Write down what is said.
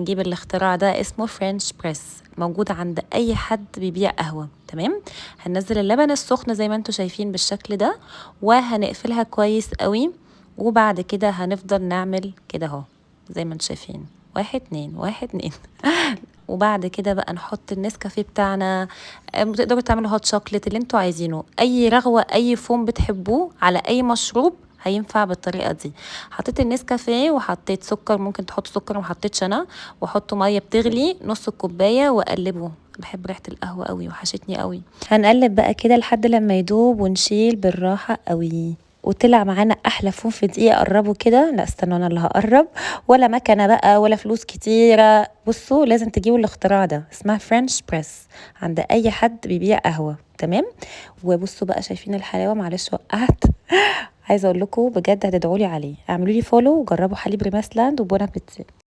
نجيب الاختراع ده اسمه French press، موجود عند اي حد بيبيع قهوة. تمام، هننزل اللبن السخن زي ما انتم شايفين بالشكل ده، وهنقفلها كويس قوي، وبعد كده هنفضل نعمل كده اهو زي ما انتم شايفين، 1 2 1 2. وبعد كده بقى نحط النسكافيه بتاعنا. تقدروا تعملوا hot chocolate اللي انتوا عايزينه، اي رغوة اي فوم بتحبوه على اي مشروب هينفع بالطريقة دي. حطيت النسكافيه وحطيت سكر، ممكن تحطوا سكر، ما حطيتش انا، وحطوا مية بتغلي نص الكوباية وقلبوه. بحب ريحه القهوة قوي، وحشتني قوي. هنقلب بقى كده لحد لما يدوب ونشيل بالراحة قوي، وطلع معانا احلى فوم في دقيقة. قربوا كده، لا استنوا انا اللي هقرب، ولا مكنه بقى ولا فلوس كتيرة. بصوا لازم تجيبوا الاختراع ده، اسمها French press، عند اي حد بيبيع قهوة. تمام، وبصوا بقى شايفين الحلاوة، معلش وقعت. عايزه اقول لكم بجد هتدعوا لي عليه. اعملوا لي follow وجربوا حليب ريماس لاند و bon appétit.